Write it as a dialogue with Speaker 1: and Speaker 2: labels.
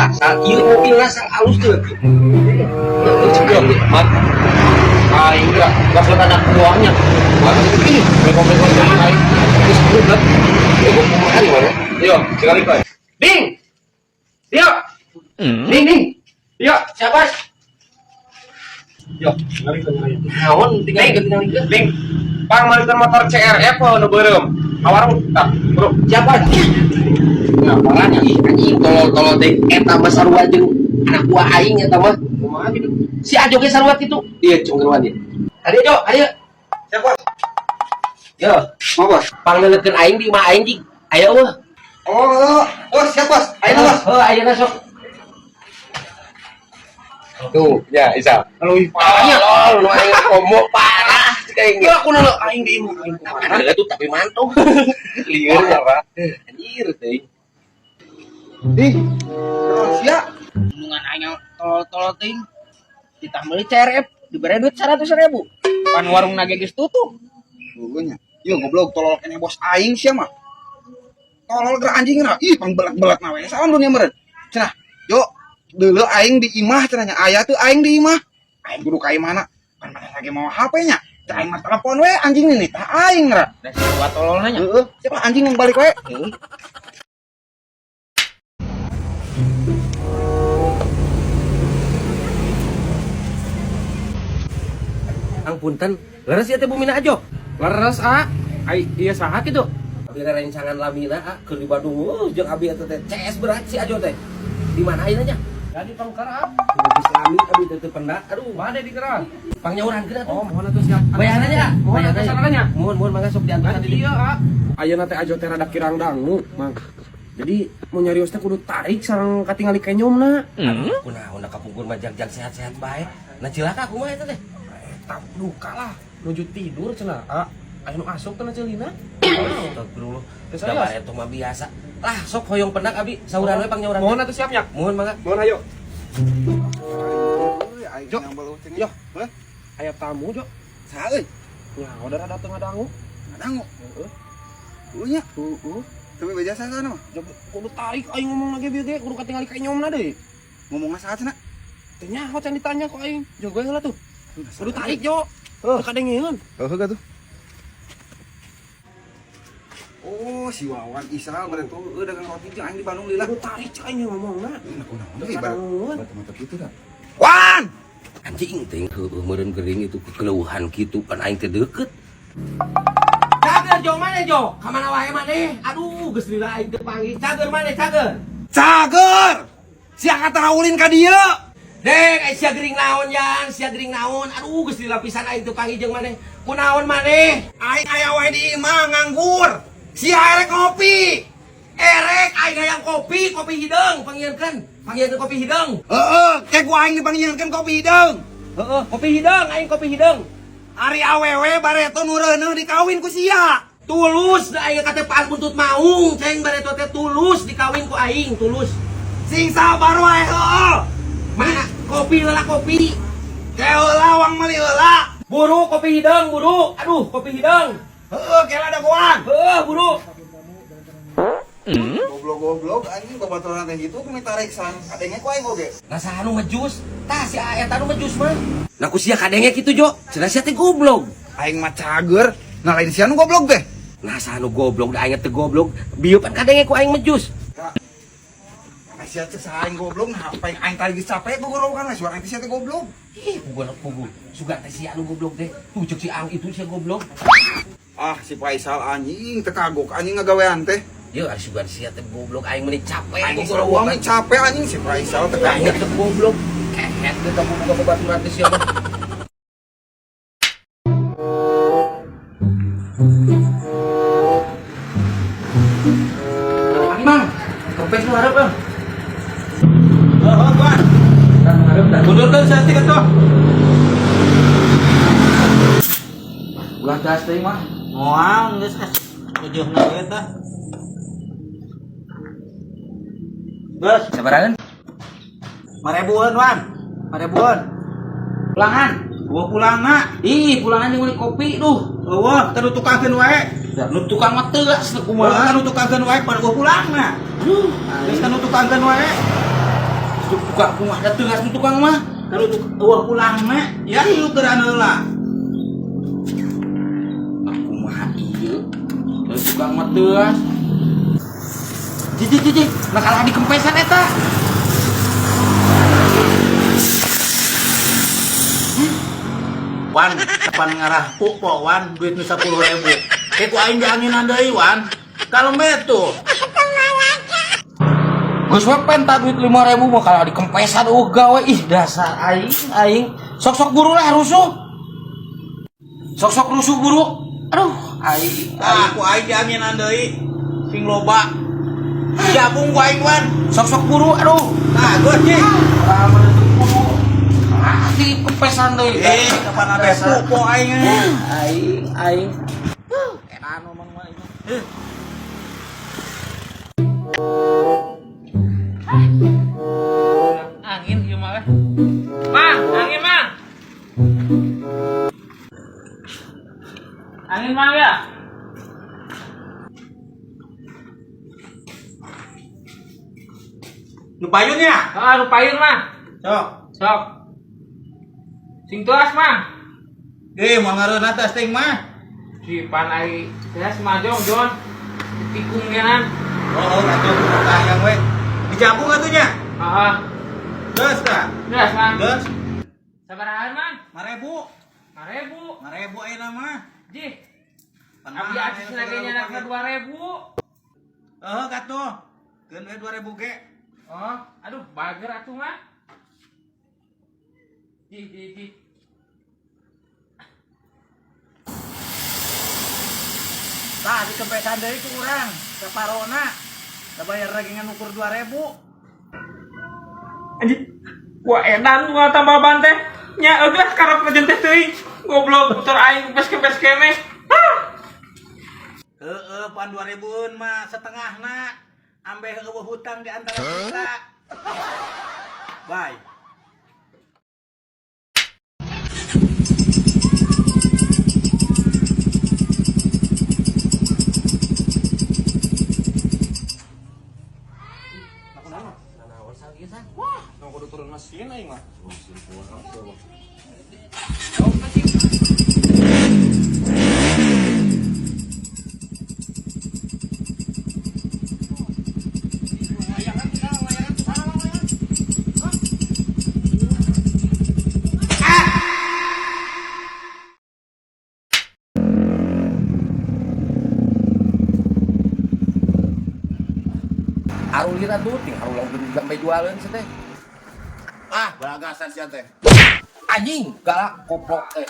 Speaker 1: Tah, ieu mobilna sang alus teu.
Speaker 2: Cek mat. Aing geura gak anak buahnya. Wah, ini beko-beko jeung aing. Terus goblok.
Speaker 1: Bego kumaha di mana?
Speaker 2: Yo, sekali koy. Ding. Yo. Ding, ding. Yo,
Speaker 1: Siapa?
Speaker 2: yo, sekali koy.
Speaker 1: Naon tinggal tinggal tinggal.
Speaker 2: Ding. Pang malikeun motor CRF nu beureum. Ka warung tah, bro.
Speaker 1: Siapa?
Speaker 2: Ya, parahnya.
Speaker 1: Ih, anjing tolol-tolol teh eta mah sarua jeung anak buah aing eta mah.
Speaker 2: Kumaha gitu?
Speaker 1: Si Ajo ge sarua kitu. Iya, cungkeruan dia. Kadieu Jo, kadieu.
Speaker 3: Siapa?
Speaker 1: Yo,
Speaker 3: Mau bos?
Speaker 1: pangneulekeun aing di imah aing jig. Aya eueuh.
Speaker 3: Oh, oh, siap bos. Ayo bos.
Speaker 1: Heuh, ayeuna sok.
Speaker 2: Tuh, ya, Isa. Leuwih parahnya.
Speaker 1: Tolol, nu aing komo parah cik aing.
Speaker 2: Ya, aku nanya aing di imah aing kumaha.
Speaker 1: Ada tuh tapi mantu.
Speaker 2: Lieur ya, Pak.
Speaker 1: Anjir teh.
Speaker 3: Ih, sia.
Speaker 4: Gunungan aing tolol-tolol ting. Ditah meuli CRF dibere duit 100.000. Pan warung nage geus tutup.
Speaker 3: Nya. Ieu goblok tolol kene bos aing sia mah. Tolol geura anjing geura. Ih, pangbelat-belat na we. Salam dunia meureun. Cenah, yo deuleu aing di imah cenah nya. Aya teu aing di imah. Aing kudu ka imahna. Pan mana lagi mau HP nya. Cah aing mah telepon we anjing ini tah aing geura.
Speaker 4: Da sarua tololna nya.
Speaker 3: Heeh, siapa anjing yang balik we?
Speaker 1: Kang punten, leres ieu teh bumina Ajo.
Speaker 2: Leres, ah. Ai ieu saha kitu?
Speaker 1: Abi rencangan lamina ah keur di Bandung jeung abi eta teh CS berat si Ajo teh. Di mana ayeuna nya?
Speaker 2: Jadi pangkar ah.
Speaker 1: Geus lami abi teh teu pendak. Aduh,
Speaker 2: Bade digerak.
Speaker 1: pangnyaurangkeun atuh.
Speaker 2: Oh, mohon atuh siap.
Speaker 1: Bayaran nya,
Speaker 2: Mohon atuh sarananya.
Speaker 1: Mohon mohon mangga sok diantosan
Speaker 2: Kan
Speaker 1: di dieu.
Speaker 2: dieu, ah. Ayeuna teh Ajo teh rada kirang dangu, Mang. Jadi mau nyarios teh kudu tarik sareng katingali kenyomna.
Speaker 1: Kunaon da kapungkur mah jag-jag sehat-sehat bae. Nah cilaka kumaha eta teh?
Speaker 2: Eta duka lah, nuju tidur cenah. Ah, aya nu asup teh na ceulina.
Speaker 1: Astagfirullah.
Speaker 2: Teu
Speaker 1: Da
Speaker 2: serius?
Speaker 1: bareto mah biasa. Lah sok hoyong pendak abi sauran we pangnyaurangkeun.
Speaker 2: Mohon atuh siapnya.
Speaker 1: Mohon mangga.
Speaker 2: Mohon ayo.
Speaker 3: Aing
Speaker 2: Jo.
Speaker 3: yang beluh teh.
Speaker 2: Yo.
Speaker 3: Heh,
Speaker 2: Aya tamu, Jo.
Speaker 3: saha euy?
Speaker 2: Nya, udah rada teu ngadangu.
Speaker 3: Ngadangu.
Speaker 2: Heeh.
Speaker 3: Heuh nya.
Speaker 2: Heeh.
Speaker 3: Tapi beja saha mah?
Speaker 2: Jo, kudu tarik aing ngomong lagi bieu ge, kudu katingali kenyomna deui.
Speaker 3: Ngomongna saha cenah?
Speaker 2: Teu nyaho can ditanya ku aing. Jo gue heula tuh. Kudu tarik, Jo. Teu kadengeun.
Speaker 3: Heuh tuh. Oh, si Wawan Isal bareng tuh eueuh dagang roti jeung aing di Bandung lila.
Speaker 2: Kudu tarik cek aing ngomongna.
Speaker 3: Nah, kunaon
Speaker 2: Teu
Speaker 3: deui bareng.
Speaker 2: kadangueun.
Speaker 3: Mata-mata kitu dah. Wan!
Speaker 1: Anjing teh heueuh meureun gering itu kekeleuhan kitu pan aing teh deukeut. Cager Jo mana Jo? Ka mana wae maneh? Aduh, geus lila aing teu panggih. Cager maneh cager.
Speaker 3: Cager! Sia kata ulin ka dieu.
Speaker 1: Dek, ai sia gering naon yan? Sia gering naon? Aduh, geus lila pisan aing teu panggih jeung maneh. Kunaon maneh?
Speaker 3: Aing aya wae di imah nganggur. Sia erek ngopi.
Speaker 1: Erek aing hayang kopi, kopi hideung pangieunkeun. Pangieunkeun kopi hideung.
Speaker 3: Heeh, ke ku aing dipangieunkeun kopi hideung.
Speaker 1: Heeh, kopi hideung, aing kopi hideung.
Speaker 3: Ari awewe bareto nu reuneuh dikawin ku sia.
Speaker 1: Tulus da aing katepaan buntut maung, ceng bareto teh tulus dikawin ku aing, tulus.
Speaker 3: Sing sabar wae heueuh.
Speaker 1: Mana kopi heula kopi.
Speaker 3: Ke heula wang meuli heula.
Speaker 1: Buru kopi hideung, buru. Aduh, kopi hideung.
Speaker 3: Heeh, kela dagoan.
Speaker 1: Heuh, buru.
Speaker 3: Goblok-goblok anjing babaturan teh kitu ku mitarik san. Kadenge ku aing oge.
Speaker 1: Nah saha nu ngejus? Tah si eta nu ngejus mah. Nah ku sia kadenge kitu Jo. Cenah sia teh goblok.
Speaker 3: Aing mah cager. Nah lain sia nu goblok teh.
Speaker 1: Nah saha nu goblok da aing teh goblok. Bieu pan kadenge ku aing ngejus.
Speaker 3: Nah sia teh saha aing goblok nah apa yang aing tadi geus capek gogorowokan we suara aing teh sia teh goblok.
Speaker 1: Ih, pugu pugu. Sugan teh sia nu goblok teh. Tuh ceuk si Ang itu sia goblok.
Speaker 3: Ah si Faisal anjing teu kagok anjing ngagawean teh.
Speaker 1: Ye, ari sugan sia teh goblok aing meuni capek
Speaker 3: Aing
Speaker 1: gogorowokan.
Speaker 3: mah capek anjing si Faisal teu
Speaker 1: Aing
Speaker 3: kagok.
Speaker 1: teh goblok. Kehet teh boga babaturan teh sia mah. Mang, kempes nu hareup, Bang.
Speaker 3: Heeh, Tuan.
Speaker 1: Kan hareup dah.
Speaker 3: Mundurkeun saeutik atuh.
Speaker 4: Ulah gas teuing mah. Moal geus ah. Tujuhna we tah. Geus,
Speaker 1: Sabarahan?
Speaker 4: 5.000-eun Wan. 5.000-eun. Pulangan.
Speaker 3: Gua pulangna.
Speaker 1: Ih, pulangan jeung meuli kopi duh.
Speaker 3: Eueuh, teu tukangkeun wae.
Speaker 4: Da nu tukang mah teu geus
Speaker 3: Kumaha
Speaker 4: kumaha.
Speaker 3: nu tukangkeun wae pada gua pulangna.
Speaker 1: Aduh,
Speaker 3: Geus kan tukangkeun wae.
Speaker 5: Buka kumaha da teuas nu tukang mah.
Speaker 6: Kalau tuh eueuh pulangna, ya ieu geura heula.
Speaker 5: Ah kumaha ieu? Da tukang mah teuas. Jiji jiji, nah kalah di kempesan eta.
Speaker 6: Wan, kapan ngarah po Wan, duit nu 10.000. Kayak ku aing dianginan deui Wan. Kalem tuh.
Speaker 5: Geus we penta duit 5.000 mah kalah di kempesan eueuh gawe ih dasar aing aing. Sok-sok buru lah rusuh. Sok-sok rusuh buru. Aduh, aing.
Speaker 6: Ah, ku aing dianginan deui. Sing loba. Jabung ku aing Wan.
Speaker 5: Sok-sok buru, aduh.
Speaker 6: Nah, geus Ji.
Speaker 5: Ah, di kempesan deui.
Speaker 6: Eh, kapan abe po aing.
Speaker 5: Aing aing. Edan omong mah ini.
Speaker 4: Angin ieu mah. Mang, angin mang. Angin mang ya.
Speaker 6: Nu payun ya?
Speaker 4: Ah, nu payun mah.
Speaker 6: Sok.
Speaker 4: Sok. Sing tuas mah.
Speaker 6: Eh, mau ngareunah teh ting mah.
Speaker 4: Si pan ai teas mah jong Jon. Tikung genan.
Speaker 6: Oh, atuh tayang we. Dijabung atuh nya.
Speaker 4: Heeh.
Speaker 6: Geus tah.
Speaker 4: Geus mah.
Speaker 6: Geus.
Speaker 4: Sabaraha mah?
Speaker 6: 5.000.
Speaker 4: 5.000.
Speaker 6: 5.000 ayeuna mah.
Speaker 4: Jih,
Speaker 6: Pan
Speaker 4: abdi
Speaker 6: mahal
Speaker 4: acis
Speaker 6: aya
Speaker 4: lagi nyanak
Speaker 6: segala
Speaker 4: 2.000.
Speaker 6: Heeh, katuh. Keun we 2.000 ge.
Speaker 4: Oh, aduh bager atuh mah. Jih, jih, jih.
Speaker 6: Tah di kempesan deui ku urang, saparona. Da bayar lagi ngan ukur 2.000.
Speaker 4: Anjing. Wah edan gua tambah ban teh. Nya eug lah karep ngajen teh teuing. Goblok motor aing kempes-kempes keneh. Hah.
Speaker 6: Heeh, pan 2.000-eun mah setengahna. Ambeh eueuh hutang di antara kita. Bye.
Speaker 2: Wah, tong kudu turun mesin aing mah.
Speaker 1: Arulir atuh ting harulang sampai jualan sih teh.
Speaker 6: Ah, balagasan sia teh.
Speaker 1: Anjing, galak koplok teh.